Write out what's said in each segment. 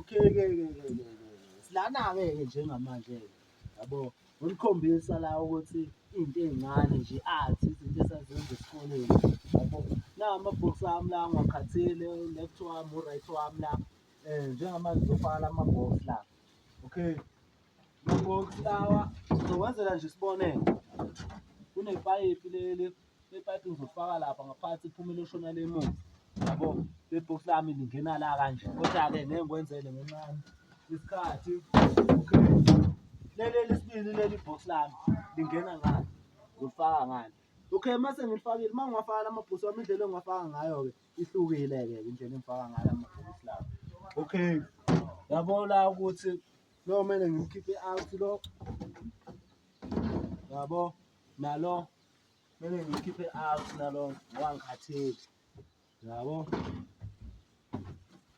Okay ke ke ke ke. Silana ke ke njengamanje ke. Yabo, ngikhombisa la ukuthi into ey'ncane nje athi izinto esazenza esikoleni. Yabo, nawu amabhokisi ami la ngiwakhathile, u-left wami, u-right wami la. Njengamanje ngizofaka la mabhokisi la. Okay. Amabhokisi lawa sizokwenzela nje isibonelo. Kunepayipi leli, ipayipi ngizofaka lapha ngaphansi iphume liyoshona le emuva. Yabo, ibhokisi lami lingena la kanje. Kodwa-ke ngeke ngikwenzele ngenxa yami isikhathi. Okay. Leli elesibili leli ibhokisi lami lingena ngale, ngizolifaka ngale. Okay, mase ngilifakile, uma ngiwafaka la mabhokisi wami indlela engiwafaka ngayo-ke ihlukile-ke indlela engifaka ngayo amabhokisi lawa. Okay, yabo la ukuthi lo kumele ngimkhiphe out lo, yabo nalo kumele ngimkhiphe out nalo ngoba ngikhathele, yabo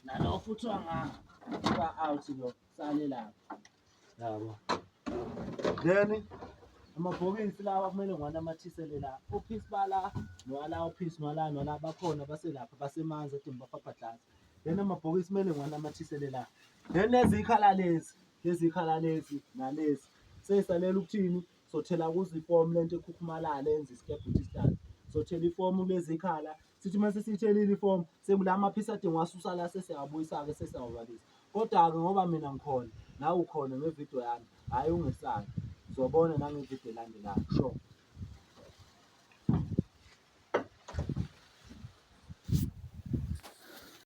nalo futhi wangakhipha out lo sale lapha. Yabo. Then amabhokisi lawa kumele ngiwanamathisele la. Ophisi bala nowala ophisi nowala nowala bakhona baselapha basemanzi ade ngibafabhadlaza. Then amabhokisi kumele ngiwanamathisele la. Then lezi ikhala lezi, lezi ikhala lezi nalezi. Seyisalela ukuthini? Sothela kuzo ifomu lento ekhukhumalala yenza isikebhe ukuthi sihlale. Sothela ifomu kulezi ikhala. Sithi uma sesiyithelile ifomu sekula maphisi ade ngiwasusa la sesiyawabuyisa-ke sesiyawabalisa. Kodwa-ke ngoba mina ngikhona, nawe ukhona ngevidiyo yami, hhayi ungesabi. Uzobona nangevidiyo elandelayo. Sure.